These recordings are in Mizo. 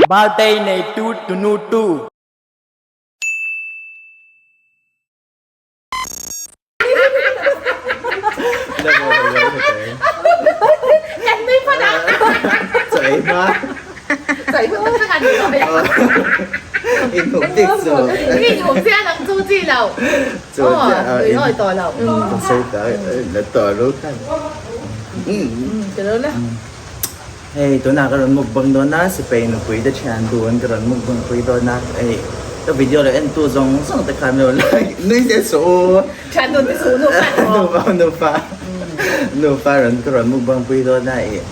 Birthday nei tu tunu tu. Hei tunah ka rawn mukbang dawn a, sipai nupui te thian dun ka rawn mukbang pui dawn a, hei ka video lo en tu zawng zawng te khan lo like nui te suh u. Thian dun te suh nufa tawh. Nufa nufa nufa rawn ka rawn mukbang pui dawn a ih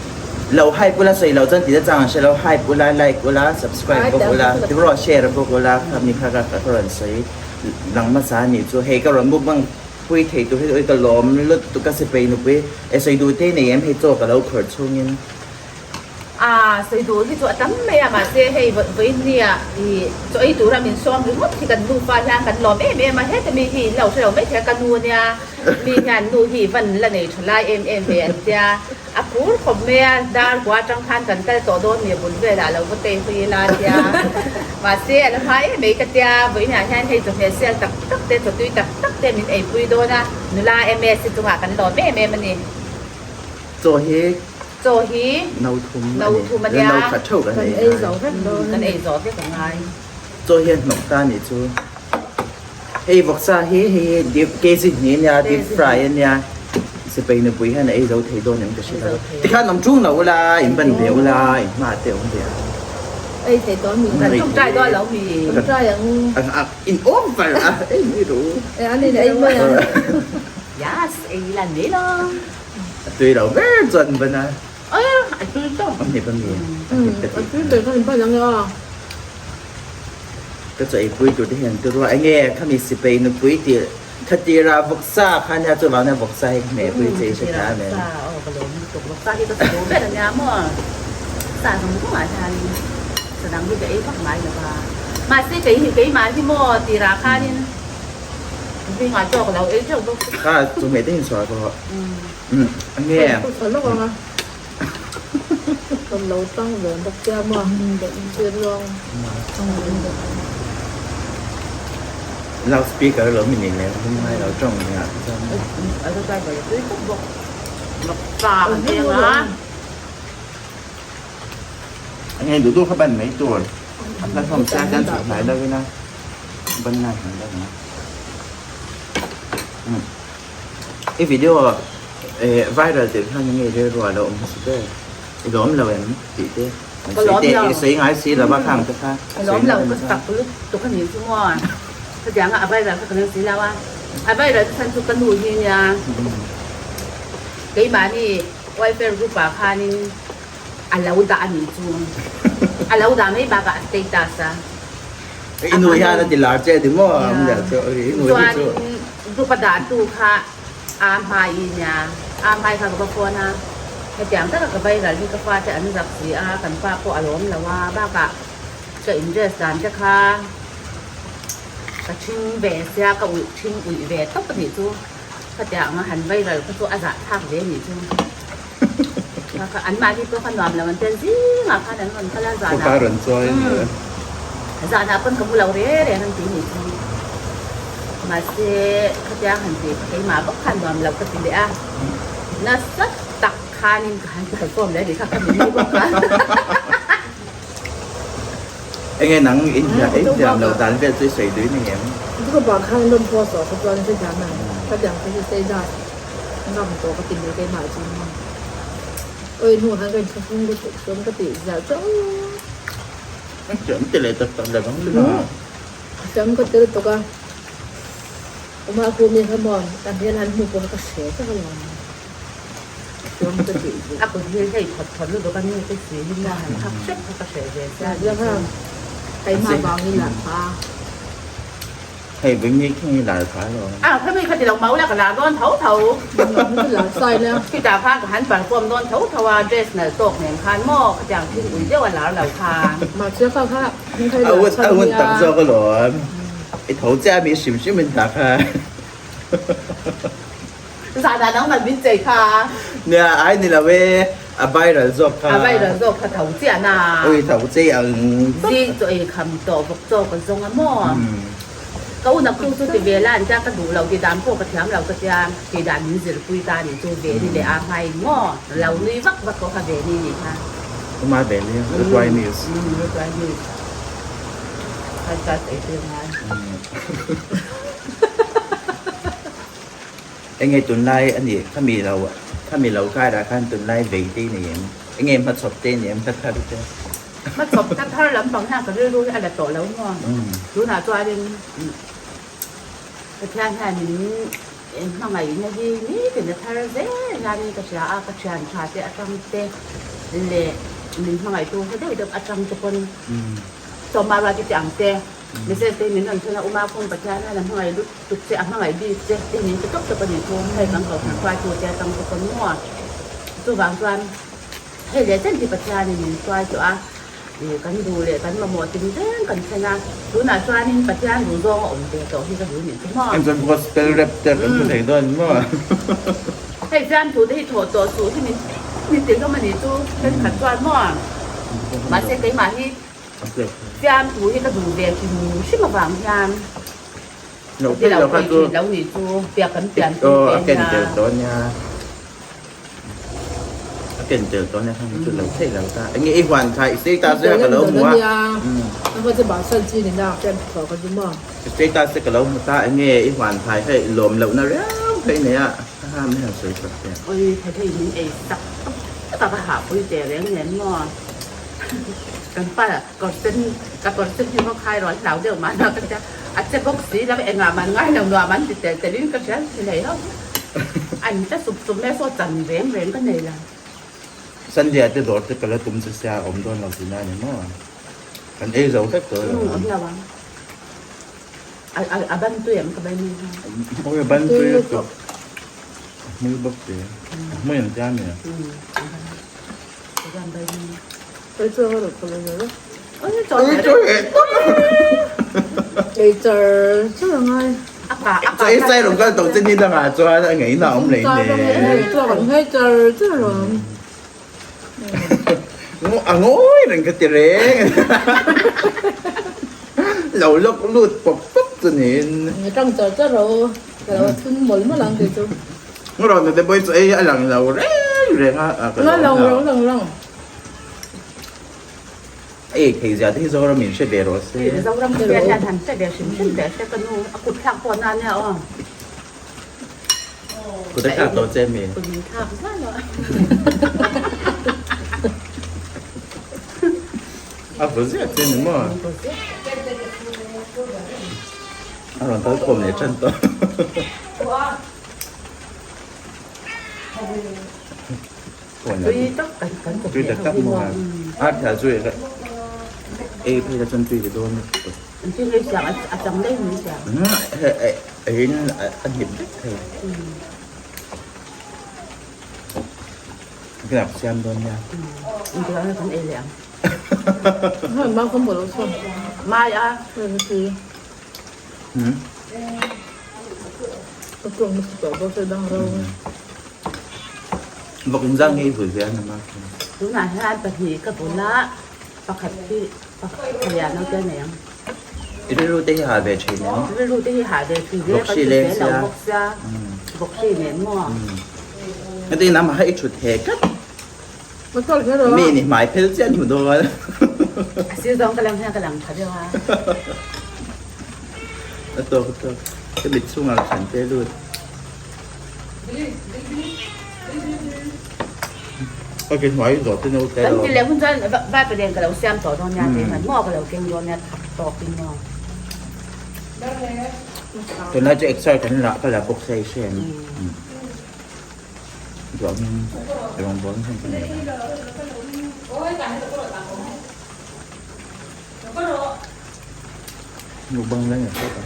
lo hype ula sawi loh chuan tih te chang an hre lo hype ula like ula subscribe bawk ula ti rawh share bawk ula khami kha ka rawn sawi lang hmasa a nih chu hei ka rawn mukbang Pui thei tur hi ui ka lawm lutuk a sipai nupui e sawi duh te nei em hei chaw ka lo khawrh chhungin. A sawi duh hi chu a tam mai a mahse hei vawiin nia i chaw ei tura min sawm ringawt hi kan nufa hian kan lawm em em a heta mi hi in lo hre lo mai thei a ka nu ania mi hian nu hi van la nei tha lai em em ve an tia A phur khawp mai a, dar kua atang khan kan kal tawh dawn mi a bul velah lo va tei hui ila a tia. Mahse a la hma em mai ka tia, vawiinah hian hei chawhmeh sial tak tak te, chawtui tak tak te min eipui dawn a, nula MS hi chungah kan lawm em em a ni. Chaw hi Chaw hi no thum a ni. No thum a nia. No khat theuh kan ei Kan ei zo vek dawn a ni. Kan ei zawh vek a ngai. Chaw hi a hnawk ta a nih chu. Hei vawksa hi hei deep kg hnih ania deep fry ania sipai nupui hian a ei zo thei dawn em ka hre lo tikhan awm ṭung lo ula in ban ve ula in hma te awm ve a. Ei thei tawh mi. Kan ṭawngṭai dawn lo mi. Ṭawngṭai ang. In over a ei mai ru. E an in ei mai ang. Yes ei lan mai lo. A tui lo ber chuan ban a. A tui tawp. A hne ban mi. A hne ka ti. A tui ber khan in ban ang e a. Ka chaw eipui tur te hian turu a, enge khami sipai nupui tih kha tira vawksa kha nia chuvang nia vawksa hi ka hmeh pui che i hre thei a men. Vawksa aw ka lawm lutuk vawksa hi ka sa duh ber ania maw sa zawng zawng ah hianin sa dang hi ka ei vak ngai lo va mahse kei hi keimah hi maw tirah khanin zingah chaw ka lo ei teuh bawk. Kha chawhmeh te hian sual pawh enge. Ka lawk ang a. Kan lo tang ve bawk sia maw thil ruang Loud speaker lo min in leh hum ngai lo tawng nia chuan. A zo driver a tui tawp bawk. Lawk ta kan teng a. Enge duh duh kha ban mai tur. A platform sia chuan chhuk hnai deuh ila ban ngai hnai deuh ang a. I video viral tirh khan enge rilru a lo awm hmasa ber? I lawm lo em tih te an sawi te i sawi ngai si lo va khang te kha Ka lawm lo ka tak lutuk a nih chu maw hetiang a viral kha ka lo si lo a a viral te chhan chu ka nu hi nia keimahni welfare group ah khanin a lo dah a nih chu a lo dah mai bakah a status a I nu hian a ti lar che a ti maw chuan group a dah tu kha a hmai i nia a hmai kha ka va phone a hetiang taka ka viral hi ka fate an zak si a kan pa pawh a lawm lo a bakah ka in dress dan te kha ka thing ve sia ka uih thing uih ve tawp a nih chu khatiang a han viral kha chu a zahthlak ve a nih chu kha an mahni pawh kha nuam lo an tel zingah khan an rawn kal a zanah zanah pawn ka mu lo reng reng an ti a nih chu. Mahse, khatia han tih kha keimah bawk khan nuam lo ka ti leh a, nasa tak khanin ka han perform leh a nih kha ka mini bawk a. Enge nang in thiam lo dan vel chu i sawi duin ang em? Ka pa khan rawn post tawh kha chuan hrethiam ang, khatiang chu hi sei zat ngam tawh ka ti mai keimah chu. Awi hnuah khan ka inthlahrung lutuk chuan ka tih ziah chauh. Thiam ti leh tak tak leh vang chu la. Chang ka tel tawk a, amah khu mi kha maw ka hmel han hmu pawh kha ka hre tak alawm. Chuan ka tih duh. A kut hi hei thawt thawt lutuk a nu te si hi maw han khak hrep kha ka hre ve sia. Zia kha keimah vangin lah kha. Hei veng hi khi nge lar kha lo. A kha mi kha ti lo mau la ka lar dawn tho tho. Lar sai la. Khitah khan ka han perform dawn tho tho a dress nalh tawk nen khan maw khatiang thil ui deuh a lar lo kha. Mahse kha kha A hun a hun tak zawk alawm. I tho chiah mi hrim hrim in ta kha. Zah dan ang man min chei kha. Nia ai ni lo e. A viral zawk kha. A viral zawk kha tho chiah na. Ui tho chiah ang. Zing chaw ei kham tawh vawk chaw ka zawng a maw. Ka u naktu chu ti ve la an tia ka duh lo ti dan pawh ka thiam lo ka tia ti dan min zirpui ta ni chu ve ni leh a hmai maw lo nui vak vak pawh kha ve ni nih kha. Uma ve ni Reply news. Reply news. High class ei tir ngai. Enge tunlai a nih khami lo khami lo karah khan tunlai vei te i nei em? Enge hmachhawp te i nei em thar thar te? Hmachhawp thar thar lampang hian ka rilru hi a la tawh lo maw? Tunah chuanin Pathian hian min hmangaihna hi nitin a thar zel hianin ka hria a, ka thian tha te atang te leh min hmangaihtu hla deuh deuh atang te pawn Sawma ruati te ang te Message te hi min rawn thawn a, Uma Khum Pathian hian a hmangaih lut tuk che, a hmangaih bik che te hi min ti tawp tawp a ni chu, hei kan kohhran hruaitu te atang te pawn maw? Chuvang chuan hei leh chen hi Pathianin min hruai tawh a, ih kan duh leh kan mamawh tin reng kan thlen a, tunah chuanin Pathian duh zawng a awm ve tawh hi ka duh nih chu maw? Kan chuan gospel rap te kan hmu thei dawn maw? Hei fiamthu te hi thawh tawh suh hi min min ti hlawm a nih chu, thenkhat chuan maw? Mahse keimah hi Fiamthu hi ka duh ve hrim hrim avang hian Lo phei lo kha chu lo nih chu piak kan pian pui ve nia. A ken tel tawh nia. A ken tel tawh nia kha chu lo phei lo ta. Enge i huan kha i status te ka lo hmu a. I status te ka lo hmu ta enge i huan thai hei lawm lohna riau phei nei a. Ha min han sawi chhuak teh. Oi thei thei min ei tak tak a ka hahpui teh reng nen maw. Kan pa kawr sen ka kawr sen hi maw khai rawn hlau deuh mahna ka tia a che bawk si lo engah man ngai lo nuam an ti tel tel in ka hria thilei ho an che sup sup mai a saw chan reng reng ka nei lo. Sunday te dawr te ka la tum che sia a awm dawn lo tihna a ni maw? Kan ei zo vek tawh lo ang. Awm lo ang. A ban tui em ka bai mai ha. Oi a ban tui lutuk. A hmui bawk si. A hmui ang tia mi. Ei sai lo kal tawh che ni dangah chuan a ngaihna a awm leh hle. A ngawi reng ka ti reng. Lo lawk lut pawp pawp chu niin. Rawn te pawh chu ei a lang lo reng reng a a ka lo Lang lang lang. Ei thei zia te hi Zoram in hre ve rawh se. Zoram te hian han hre ve hrim hrim teh se ka nu a kut thlak pawh na nia aw. Kut a thlak tawh che mi? Kut min thlak zan lo. A vaw ziah che ni maw? A rawn kal khawm leh tan tawh. Tui tak kan kan Tui tak tak maw a? A thla chu e ei phei la chuan tui ve dawn lutuk. An thil ei siam a chang daih mai siam. Eiin a hnip vek thei. Ka nak siam dawn nia. Engtikah nge kan ei leh ang? Mau ka mawlh chuan. Mai a. Vawk in zang ngei vui ve a nama. Tunah hian pahnih ka bul a, pakhat hi palian naute a nei ang. I rilru te hi ha ve thin em? Rilru te hi ha ve thin hle, kan thut zel lo bawk sia, vawk hri nen maw. Heti in amah hi i thut he tlat. Mi nih hmai phel chiah hmu dawn. A sir zawng ka lang hian ka lang tha deuh a. A tawk a tawk. Ka mit chhungah ka thlan te lut. Ka ke hnuai zawh te no te lo. Kan ti leh hun chuan vai palen ka lo siam tawh dawn nia tih hian maw ka lo keng dawn nia thak tawk in maw. Tunlai chu exer kan la ka la bawk se i hria em? Duangin rawngbawlna hian ka nei a. Mukbang lai a hriat a.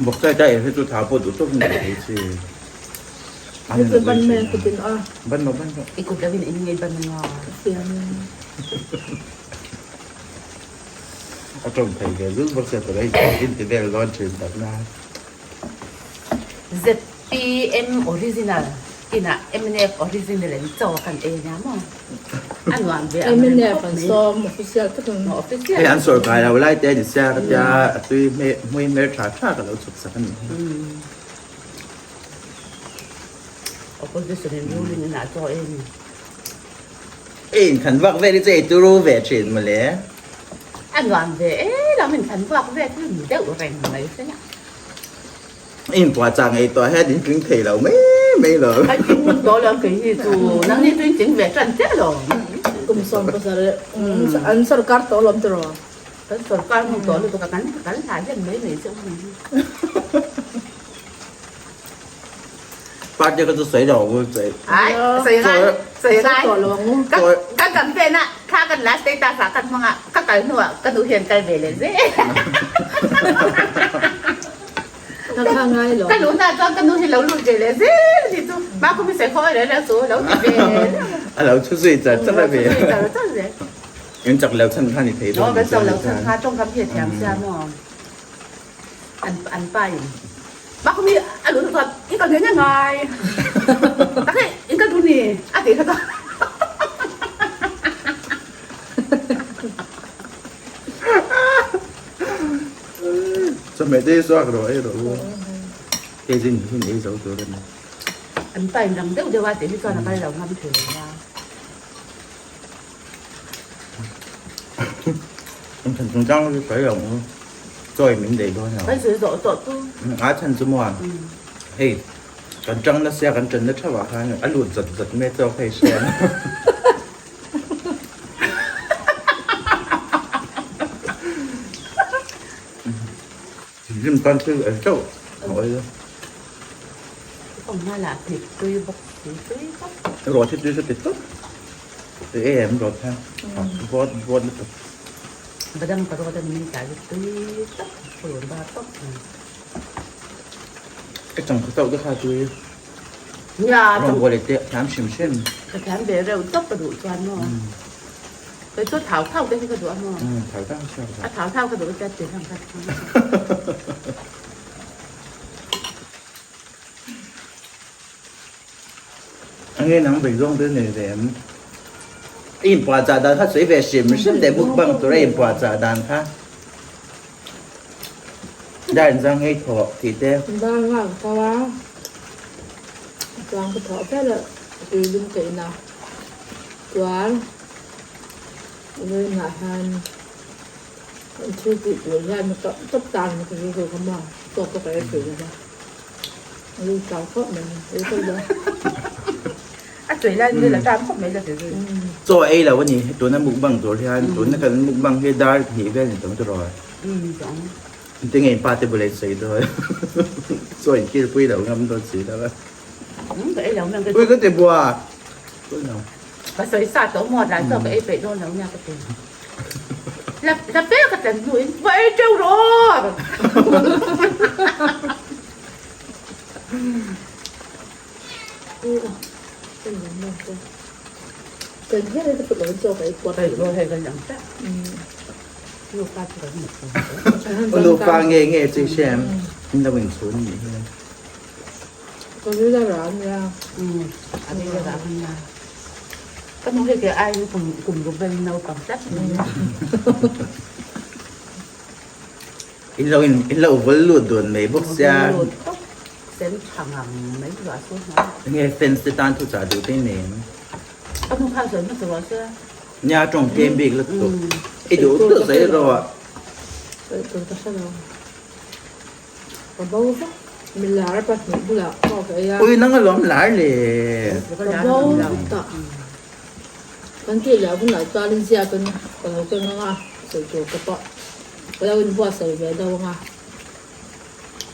Bawkchai ta ei hi chu tha pawh duh tawk in duh thei chi. Ban mai ka tin a. Ban lo ban lo. I kut lovin in ngei ban nga. A tawng thei ve zul bawk sia tawh in ti vel dawn thin tak na. ZPM original inah mnf original in chaw kan ei ania maw? A nuam ve ang reng Mnf khawp an mai. sawm official tak in. Official. Hei an sawrkai lo lai te a ni sia ka tia a tui hmui hmer tha tha ka lo chhuk sak a nih hi. Opposition in ruling inah chaw ei a ni. I inkhan vak vel hi chu ei turu ve thin mawle. A nuam ve e lam inkhan vak vel chu ni deuh reng mai se la. I inpuah chah ngei tawh hian in tling thei lo mai mai lo. Kan tling hun tawh lo kei hi chu nang ni chu in tling ve tan chiah lo. Kum 70 an sarkar tawh lawm tiraw. Kan sarkar hun tawh lutuk a kan kan hla hlen mai mai chu. Party ka chu sawi lo ang u sawi. Ai sawi ngai sawi ngai. Sawi tawh lo ang u. Kan campaign a thla kan la status ah kan hmang a ka kal hnuah ka nu hian kal ve leh zel. Ka kha ngai lo. Ka luh hna chuan ka nu hi lo lut ve leh zel a ni chu. Mah kum hi sawi khaw reng reng chu lo ti ve. A lo thu zui char char a ve. Lo thu zui char char zel. In chak lo chhan kha ni thei dawn. Aw kan chak lo chhan kha tawngkam hi a thiam sia maw. An an pa in mah kum hi a luh hnu chuan in kal ve nge ngai. Tak hi in kal tur ni a tih kha chuan. Chawhmeh te hi suak rawh ei rawh u. Hei zin hin ei zo tur a ni. An pa in rang deuh deuh a tih hi chuan a kal lo ngam thei lo a. An chhan chungchang chu sawi lo ang u. Chawi min daih dawn lo. Kan sawi zawh tawh chu. A chhan chu maw hei kan tang nasa kan tan na theuh ah khan a lut zat zat mai chawk hei hria. Thinrim tan thil el teuh a awih a. Kawng hma lah thip tui bawk si tui tawp. Rawt hi tui ka ti tawp. Tui em rawt kha. Vawt vawt lutuk. Badam ka rawt a ni min tlai hi tui tawp purun bar tawp. Ka changkha chauh te kha tui. Nia Rawng buai leh te thiam hrim hrim. Ka thiam ve reuh tawp ka duh chuan maw. Kei chu thau thau te hi ka duh a maw. Thau thau hi ka duh. A thau thau ka duh chuan ti hlang kha. A nge nang bei zawng te nei ve em. I inpuah chah dan kha sawi ve hrim hrim teh mukbang tura inpuah chah dan kha. Dar in zang ngei thawh tih te. Dar nga ka tho a, chuan ka thawh vel a tui lum ka in a, chuan vawiinah hian kan thil tih tur hian mi tawp tawp tan ka rilru kha maw tawk pawh ka ei thei lo va, a rilru chau khawp mai ei thei lo. A tui lai nil a tam khawp mai la ti zui. Chaw ei lo a ni tuna mukbang tur hian tuna kan mukbang hi dar hnih vel ni tam tawh rawh. Engti nge in pa te bula in sawi dawn? Chaw in kil pui lo ngam dawn si lo a. Ka ei lo ngam Ui ka ti bua. Pui lo. Ka sawi sa tawh maw tlai chaw ka ei peih dawn lo nia ka ti. La la fe ka tlan hnu in va ei teuh rawh. Kan hian ka put lo chaw ka ei puat. Ei lo hei kan ang ta. Nufa nge nge chi hriam in lo in chhun nih hi. Ka ri la ra nia. A ri la ra nia. Ka nu hi ke ai kum kum ruk vel naupang tlat mai. In lo in in lo vul lut dun mai bawk sia. Sen tha ngang mai ruah chu hna. Nge fans te tan thu chah duh te nei em? Ka nu kha zawn hmasa ruah sia. Nia tawng tlem bik lutuk. I duh duh sawi rawh. Sawi tur ka hre lo. Ka bo vek. Mi lar pahnih bulah pawh ka ei a. Ui nang alawm lar le. Ka bo vek ta. Kan tih leh hunah chuan in ziak in ka lo keng ang a, sawi tur ka pawh ka lo inbuatsaih ve deuh ang a.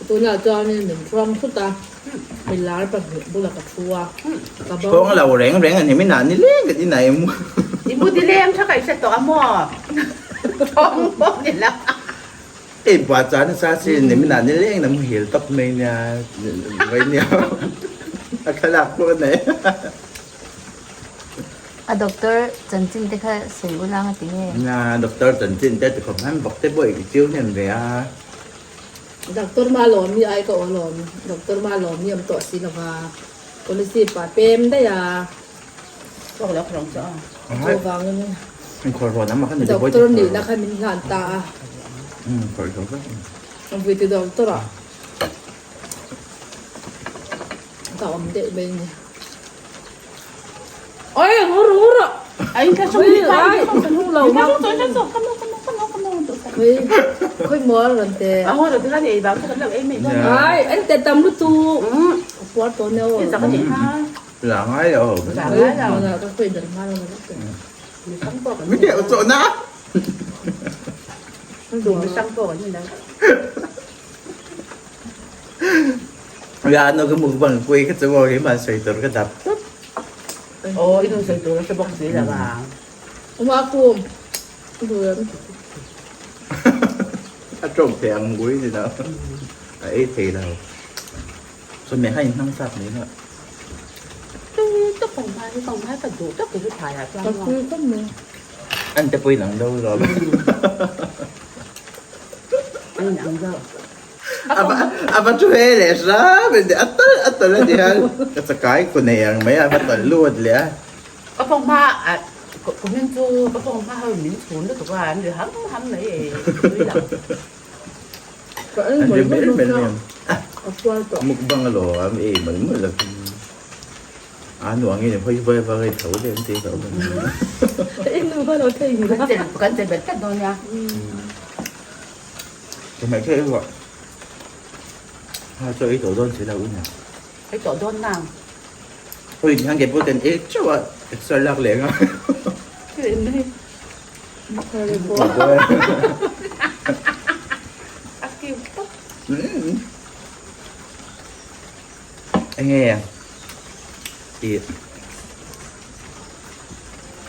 Tunah chuanin min thuang thut a, mi lar pahnih bulah ka thu a, ka bo. Thuang lo reng reng a ni, min ah ni leng ka ti nai mu. I mu ti leng tha ka i hre tawh a maw? Thuang pawh ni lo. Ei buah chan nasa sin, ni min ah ni leng na muhil tawp mai nia, vai nia. A thlalak pawh a nei. A doctor chanchin te kha sawi ulang a ti nge? Nia, doctor chanchin te ti khawp hian vawk te pawh i chiu hnem ve a. Doctor Malawmi ai ka aw alawm. Doctor Malawmi awm tawh si lova policy pa pem daih a. Chhuak lo khrong chu a. Chuvangin doctor nihna kha min hlan ta a. Vui ti doctor ah ka awm deuh mai a ni. Oi ngur ngur Ai ka sung ni ka lo Khoi khoi maw ran te. A ho ro te ei bang ka lo ei mai don. Ai an te tam lu tu. Puar to ne o. Sa ka ni ha. La ngai lo. La ngai lo. Na ka khoi dar ma lo na. Mi sang po ka. Mi te cho na. Du mi sang po ka ni na. Ya no ka mukbang kui ka chu ke ma soi tur ka dap tawp. Aw i nu soi tur a hre bawk si lo a. Uma kum duem. A tawng thei ang mui ni lo. A ei thei lo. Chuan meh kha in hnang chak mai lo. Tui tak pang phai hi pang phai ka duh tak hi phai ah chuan. Ka tui khawp mai. An te pawh in ang deuh lo. An in ang deuh. A va thu he leh hram in a tal a tal a ni a, ka chakai ku nei ang mai a, a va tal lut leh a. Ka pawng hma a kumin chu ka pawng hma ho in min chhun lutuk a, an ri ham ham mai e tui lo. Ka en An ri mawlh mel mawlh mel a, mai ang. a kual tawh. Mukbang alawm ei mawlh mawlh lovin. A nuang in hawi vai vai tho leh an ti tawh bawk a. I nu kha lo thei ngei a. Kan che bet tlat dawn nia. Ka hmeh theih erawh ha chaw ei tawh dawn si lo in a. Ei tawh dawn nang. Oi ti han ke pawh kan ei teuh a extra lak leh nga. A cute tawp. Enge i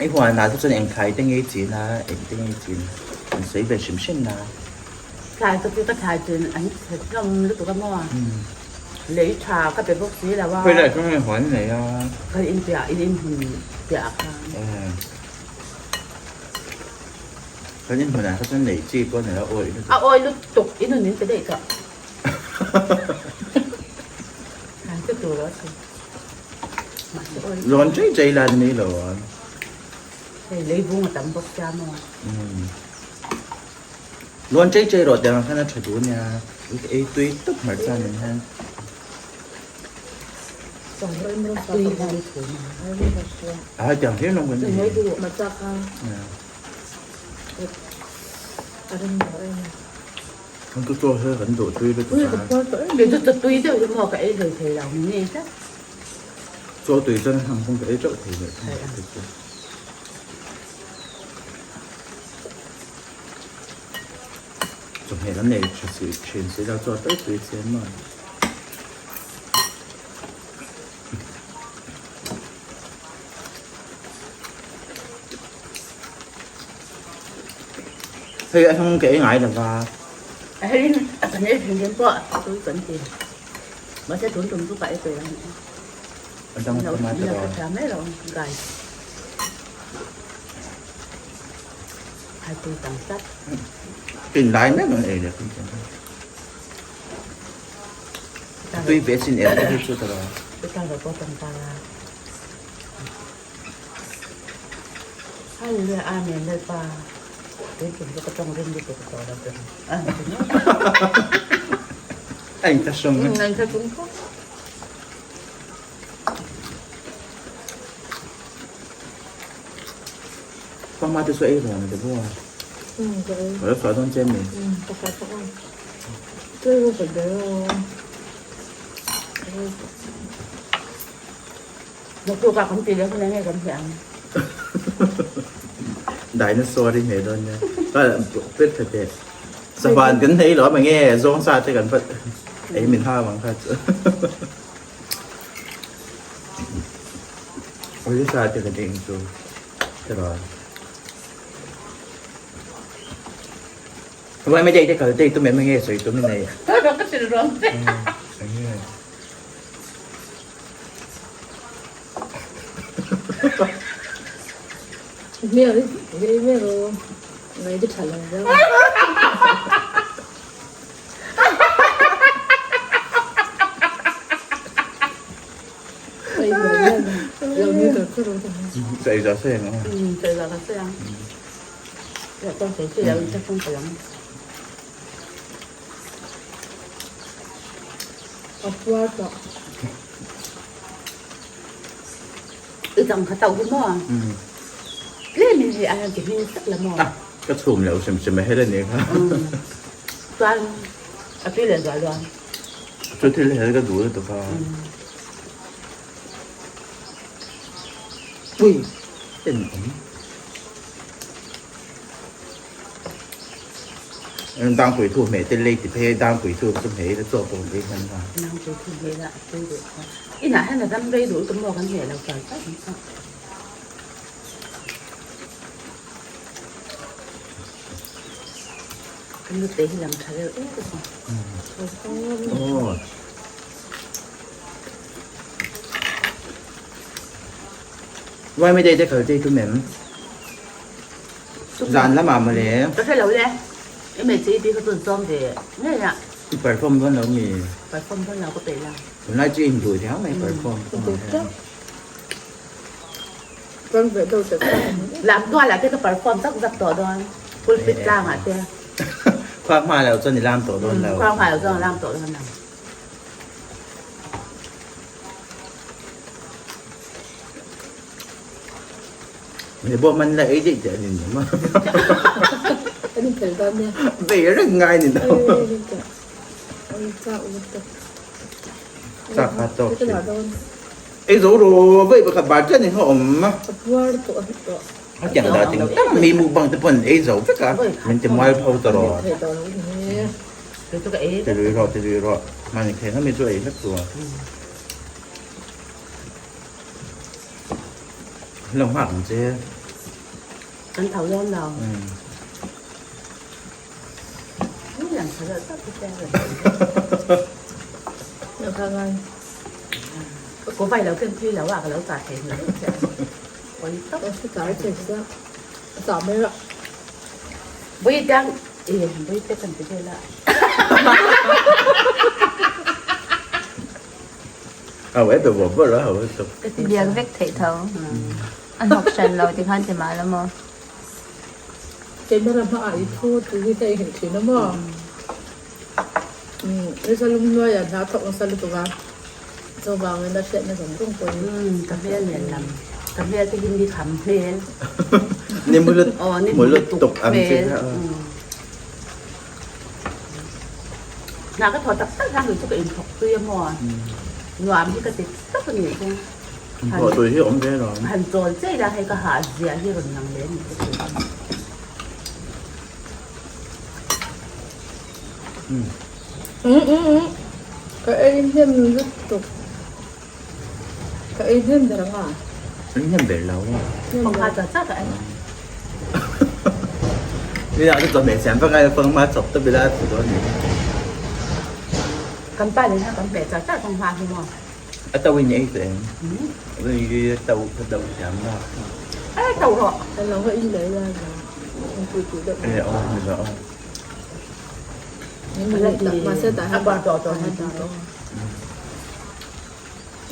i huan ah te chuan eng thlai te ngei chin a eng te ngei chin an sawi ve hrim hrim na. Thlai te chu ka thlai chin an chhe hlawm lutuk a maw lei tha ka pe bawk si lo a. Khawi lai chuan nge huan nei a. Kan in piah in in hmun piah ah khan. Kan in hmunah kha chuan lei chi pawh a ni lo a awih lutuk. A awih lutuk in hun min pe daih tawh. Lawn chei chei la ni lo a. Hei leivung a tam bawk sia maw. Lawn chei chei rawh tiang khan a tha duh nia. Ei tui tawp hmarcha nen hian. A tiang hlir lawng kan ni. Kan tu chaw hi kan duh tui lutuk a. Kei chu chaw tui deuh hi maw ka ei hlei thei lo ni nge tlat. Chaw tui chuan a hang pawng ka ei teuh thei leh thung a chu. Chawhmeh lam nei tha si thin si lo chaw tal tui chian maw. Hei a hnung ka ei ngai lo va. Hei a kan ei thin thin pawh tui kan ti. Mahse tun tum chu ka ei peih ang. A dang Lo tomato. lo ka thiam mai lo guys. Hai tui tang tlat. Tin lai mek an ei leh. Tui ve sin er te hi chu ta lo. Ta lo pawh tang ta la. Hallelujah Amen Lalpa tun tum chu ka tawng rim lutuk tawh lo ber A in thlahrung a in thlahrung khawp. Pama te chu ei rawn a ti bawk a. Ka lo chhuah dawn che mi. Ka chhuah chak a. Tui ru ka ber a. Naktuk ah kan ti leh hun enge kan hliah ang. Dinosaur i hmeh dawn nia. Pet tha teh. Sahuan kan nei lo enge zawng sa te kan vat ei min ha ang kha chu. Oi sa te kan eng chu. Tara. Vai mai dei te kal dei tu me nge soi tu mi nei. Ka sil rom te. Enge. Hmel i hmel o ngai te tha lo deuh. Chaw ei zawh sawi ang aw. Chaw ei zawh ka sawi ang. Chuan sawi sawi lo in ka fung palh ang. A puar tawh. I chang kha tauh hi maw? Tlem in hei a ti hming tak la maw? Ka chhum lo hrim hrim a hel a ni kha. Chuan a tui leh zual dawn. Chu thil hel ka duh lutuk a. Ui en awm. Dangpui thu hmeh te lei ti phei dangpui thu chu hmeh ila chaw pawh ei hman a. Dangpui thu hmeh ila a tui duh kha. Inah hian a dam rei duh lutuk maw kan hmeh lo char char ang kha. Kan nute hi lang tha reuh em em a. Aw. Why me dei te khal tei tum em? Zan lamah mawle. Ka hre lo le. I hmeichhe i tih kha chuan sawm ve ngei a. I perform dawn lo mi? Perform dawn lo ka peih lo. Tunlai chu in duh riau mai perform kawngah hian. Lam tualah te ka perform zak zak tawh dawn. Pulpit tlangah te. Khuak hma lo chuan i lam tawh dawn lo. Khuak hma lo chuan ka lam tawh dawn lo. Ni pawh man la ei daih teh a ni nia maw. An inphel dan nia. Vei reng ngai ni lo. Chak kha tawk thin. Ei zo rawh vei pakhat bar chiah ni kha awm. A puar tawh a tawh. A tiang dah ting tak mi mukbang te pawn ei zo vek a. Min ti mual pho ta rawh. Ti lui rawh ti lui rawh. Mahni kheng ami chu ei vek tur. Lo nghak ang che. Kan tho dawn lo. Ni lang tha deuh tak te rawn Lo kha ngai. Ko vai lo ken phi lo a ka lo chah thei hmel deuh che. Pawi tawp. Ka hre tlai thei sia. A chah mai rah. Bui dang e bui te kan ti vel a. Ho e be bawr bawr a ho e tuk. Biak vek theih tho. A hnawk hran lo ti khan ti mah la maw. Camera hma ah i thu tu hi ka inhilh thin a maw. Umm nisa lung hnuai ah hna thawk nasa lutuk a chuvangin a hriatna zawng zawng pawh hi. Ka hmel nen lam ka hmel te hi ni kham hmel. Ni mulut mulut tuk ang chi kha. Hna ka thaw tak tak hian kei chu ka inthawk tui a maw? Nuam hi ka ti tak a nih chu. Inthawh tui hi awm ve lo. Han chawl chei la hei ka hah zia hi rawn lang leh a ni ka ti. Um um um ka ei hnem lutuk ka ei hnem ber ang a. Ei hnem ber lo a. Pangha chah chah ka ei. Ni ah chu chawhmeh siam vak ai pangma chawp ta bila thu dawn ni. Kan pa nen hian kan hmeh chah chah pangma hi maw. A to in ei teh em? A to ka do thiam lo. E to rawh. Kan lo va in leh lai lo. In pui pui deuh. E aw ni lo aw. Mahse tah hian A bar tawh tawh ni.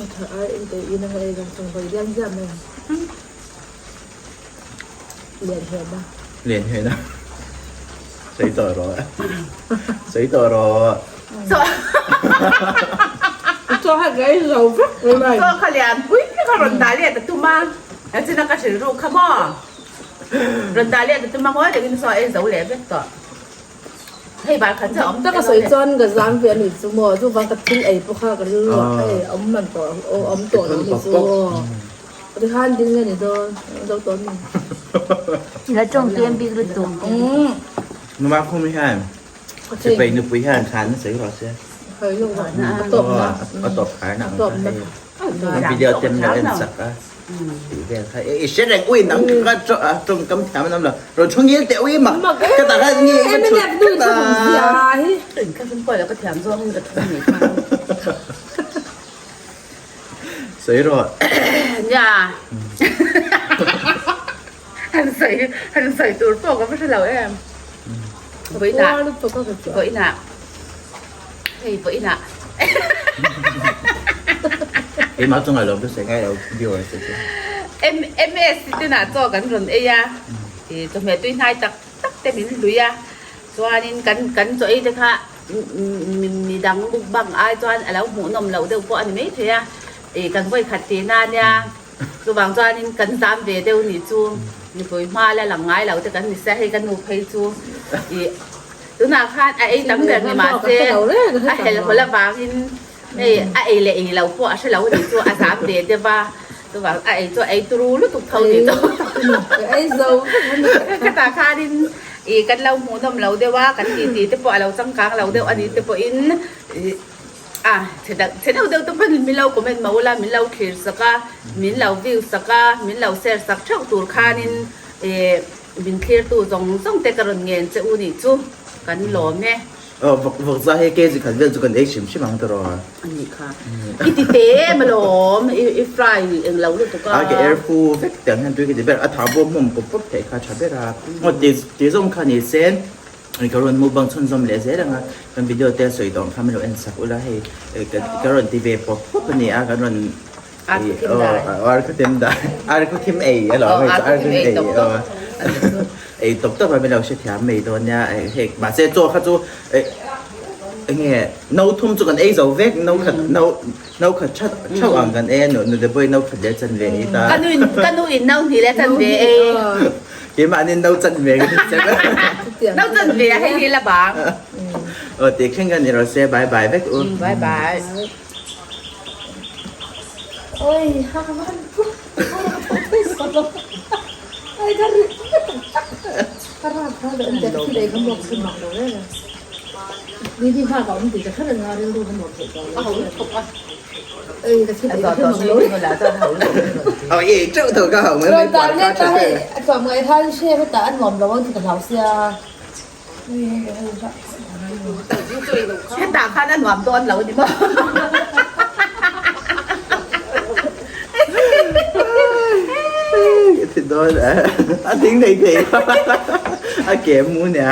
A tha ai in te in ang ei zawng zawng vawi lian ziah mai. Lian hian a. Lian hian a. Sawi tawh rawh. Sawi tawh rawh. Chaw kha ka ei zo vek mai mai. Chaw kha lian pui kha rawn dah let a tum a. A chin a ka hrilh ruk kha maw. Rawn dah let a tum a ngawi takin saw ei zo leh vek tawh. Hei bar khat chiah awm Tak a sawi chuan ka zam ve a nih chu maw chuvang ka thil ei pawh kha ka rilru ah hei awm man tawh awm tawh lo nih chu aw. Tikhan ding a ni dawn zo tawh ni. La tawng tlem bik lutuk. Numa khum hian sipai nupui hian khan na sawi rawh se. A tawp na. A tawp khar na ang kha hei. Kan video te min lo en sak a. Tih vel kha i hre reng ui nang ka tawngkam thiam an awm lo. Rawn thu ngil teh ui mak ka tak a nge ka thut ta. Ka hrim pawh lo ka thiam zawng in ka thu ni kha. Sawi rawh. Nia. Han sawi han sawi tur pawh ka va hre lo em. Vawiinah vawiinah hei vawiinah. Keimah chungah lo ka sawi ngai lo viewers te chu. MS tinah chaw kan rawn ei a, ih chawhmeh tui hnai tak tak te min hlui a, chuanin kan kan chaw ei te kha midang mukbang ai chuan a lo hmuhnawm loh deuh pawh a ni maithei a, ih kan vawi khat tih na nia, chuvang chuanin kan zam ve deuh nih chu mipui hma la lang ngai lo te kan ni sia, hei ka nu phei chu ih tunah khan a ei tam ber ni mahse a helhawlh avangin Hei a ei leh ei lo pawh a hre lo anih chu a zam ve deuh a, chuvang a ei chu a ei turu lutuk tho tih chu Ei zo Khatah khanin ih kan lo hmuhnawm lo deuh a, kan titi te pawh a lo changkang lo deuh anih te pawhin ih a chhe deuh chhe deuh deuh te pawn min lo comment mah ula min lo thlir sak a, min lo view sak a, min lo share sak theuh tur khanin ih min thlirtu zawng zawng te ka rawn ngen che u nih chu kan lawm e. Aw vawk vawk za hei kg khat vel chu kan ei hrim hrim ang tawh rawh. Ani kha. I ti te em alawm i i fry eng lo lutuk a. A ke air fu vek tiang hian tui ka ti ber a tha bawm hmawm pawp pawp theih kha tha ber a. Aw ti ti zawng kha ni se ka rawn mukbang chhunzawm leh zel ang a kan video te sawi tawh ang kha min lo en sak ula hei ka rawn ti ve pawp pawp a ni a kan rawn Ar khu thim dai. Ar khu thim dai. Ar khu thim ei alawm hei chu ar khu thim ei aw. Ei tawp tawp a min lo hrethiam mai dawn nia hei mahse chaw kha chu enge no thum chu kan ei zo vek no khat no no khat that theuh ang kan ei a nu nute pawhin no khat leh chan ve ei ta. Ka nu in ka nu in no hnih leh chan ve ei. Keimahni no chan ve ka ni chem. No chan ve a hei hi la bang. Aw tih thleng kan ni rawh se bye bye vek u. Bye bye. Hetah khan a nuam dawn lo a ni maw? Ka thi dawn a, a ding thei thei a ke mu nia.